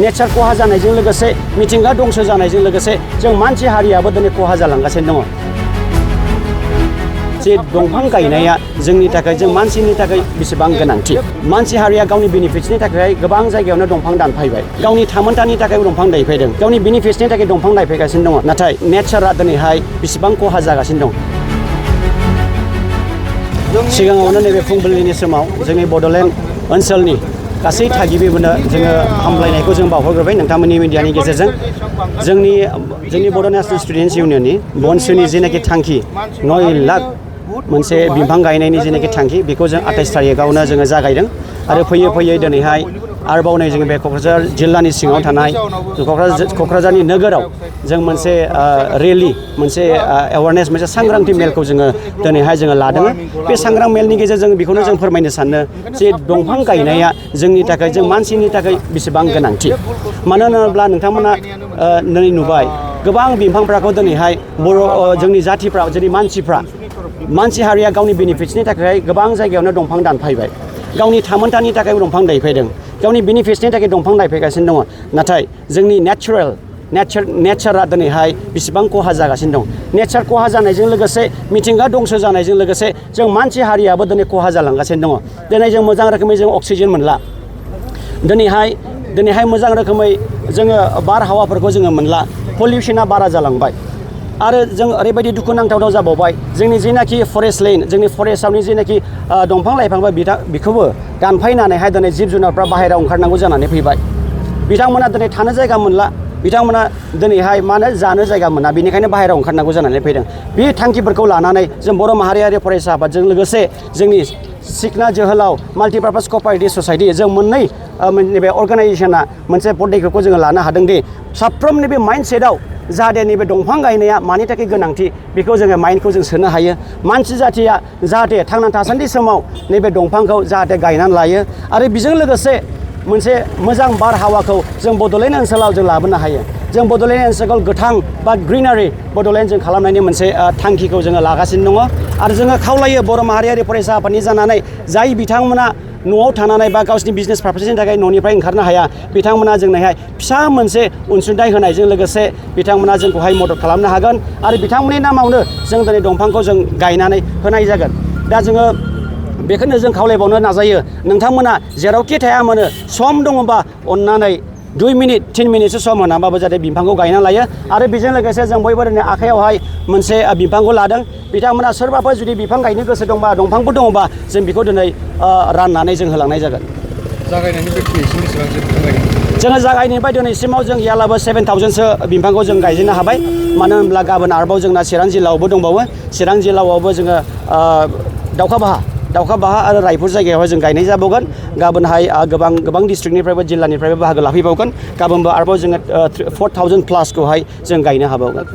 नेचार खहा जानायजों लोगोसे मिथिंगा दंस जानायजों लोगोसे जों मानसि हारियाबो दिनै खहा जालांगासिनो दङ जे दंफां गायनाया जोंनि थाखाय जों मानसिनि थाखाय बेसेबां गोनांथि मानसि हारिया गावनि बेनिफिट्सनि थाखाय गोबां जायगायावनो दंफां दानफायबाय गावनि थामोनथानि थाखाय दंफां दानफायदों गावनि बेनिफिट्सनि थाखाय दंफां दानफायगासिनो दङ नाथाय नेचारा दिनैहाय बेसेबां खहा जागासिनो दं सिगाङावनो नैबे फुंबिलिनि समाव जोंनि बड'लेण्ड ओनसोलनि गासै थागिबिफोरनो जोङो हामलायनायखौ जों बावहरग्रोबाय नोंथांमोननि मिडियानि गेजेरजों जोंनि बड' नेशनेल स्टुडेन्टस इउनियननि बनसुनि जेनाखि थांखि 9 लाख मोनसे बिफां गायनायनि जेनाखि थांखि बेखौ जों 28 तारिखआवनो जोङो जागायदों आरो फैयै फैयै दिनैहाय आरोबाव नै जोङो बे क'क्राझार जिल्लानि सिङाव थानाय क'क्राझारनि नोगोराव जों मोनसे रेलि मोनसे एवारनेस मोनसे सांग्रांथि मेलखौ जोङो दिनैहाय जोङो लादों बे सांग्रां मेलनि गेजेरजों बेखौनो जों फोरमायनो सानो जे दंफां गायनाया जोंनि थाखाय जों मानसिनि थाखाय बेसेबां गोनांथि मानो होनोब्ला नोंथांमोना नै नुबाय गोबां बिफांफोरखौ दिनैहाय जोंनि जाथिफ्रा जोंनि मानसि हारिया गावनि बेनिफिट्सनि थाखाय गोबां जायगायावनो दंफां दानफायबाय गावनि थामोनथानि थाखाय दंफां दानफायदों गावनि बेनिफिट्सनि थाखाय दंफां दानफायगासिनो दङ नाथाय जोंनि नेचारा दिनैहाय बेसेबां खहा जागासिनो दं नेचार खहा जानायजों लोगोसे मिथिंगा दंस जानायजों लोगोसे जों मानसि हारियाबो दिनै खहा जालांगासिनो दङ दिनै जों मोजां रोखोमै जों अक्सिजेन मोनला दिनैहाय मोजां रोखोमै जोङो बारहावाफोरखौ जोङो मोनला पलिउसना बारा जालांबाय आरो जों ओरैबायदि दुखुनांथाव जाबावबाय जोंनि जेनाखि फरेस्ट लेन्ड जोंनि फरेस्टआवनि जेनाखि दंफां लाइफांफोर बेखौबो दानफायनानैहाय दिनै जिब जुनारफ्रा बाहेरायाव ओंखारनांगौ जानानै फैबाय बिथांमोना दिनै थानो जायगा मोनला बिथांमोना दिनैहाय मानो जानो जायगा मोना बेनिखायनो बाहेरायाव ओंखारनांगौ जानानै फैदों बे थांखिफोरखौ लानानै जों बर' माहारियारि फरायसा आफादजों लोगोसे जोंनि सिखना जोहोलाव माल्टिपार्पास क'अपारेटिभ ससाइटि जों मोननै नैबे अर्गानाइजेसना मोनसे पदक्षेपखौ जोङो लानो हादों दि साफ्रोमनि बे माइन्डसेटआव जाहाथे नैबे दंफां गायनाया मानि थाखाय गोनांथि बेखौ जोङो माइन्डखौ जों सोनो हायो मानसि जाथिया जाहाथे थांना थासान्दि समाव नैबे दंफांखौ जाहाथे गायनानै लायो आरो बेजों लोगोसे मोनसे मोजां बारहावाखौ जों बड'लेण्ड ओनसोलाव जों लाबोनो हायो जों बड'लेण्ड ओनसोलखौ गोथां बा ग्रिनारि बड'लेण्ड जों खालामनायनि मोनसे थांखिखौ जोङो लागासिनो दङ आरो जोङो खावलायो बर' माहारियारि फरायसा आफादनि जानानै जाय बिथांमोना न'आव थानानै बा गावसिनि बिजनेस पारपसनि थाखाय न'निफ्राय ओंखारनो हाया बिथांमोना जोंनोहाय फिसा मोनसे अनसुंथाइ होनायजों लोगोसे बिथांमोना जोंखौहाय मदद खालामनो हागोन आरो बिथांमोननि नामावनो जों दिनै दंफांखौ जों गायनानै होनाय जागोन दा जोङो बेखौनो जों खावलायबावनो नाजायो नोंथांमोना जेरावखि थाया मानो सम दङबा अननानै 2 मिनिट 3 मिनिटसो सम होनाबाबो जाहाथे बिफांखौ गायना लायो आरो बेजों लोगोसे जों बयबो दिनै आखायावहाय मोनसे बिफांखौ लादों बिथांमोना सोरबाफोर जुदि बिफां गायनो गोसो दंबा दंफांफोर दङबा जों बेखौ दिनै राननानै जों होलांनाय जागोन जागायनायनिफ्राय दिनैसिम बेसेबांसो जोङो जागायनायनिफ्राय दिनैसिमाव जों गैयालाबो 7,000सो बिफांखौ जों गायजेननो हाबाय मानो होनब्ला गाबोन आरोबाव जोंना चिरां जिल्लायावबो दंबावो चिरां जिल्लायावबो जोङो दाउखा बाहा आरो रायपुर जायगायावहाय जों गायनाय जाबावगोन गाबोनहाय गोबां डिस्ट्रिक्टनिफ्रायबो जिल्लानिफ्रायबो बाहागो लाफैबावगोन गाबोनबो आरोबाव जोङो 4,000 प्लासखौहाय जों गायनो हाबावगोन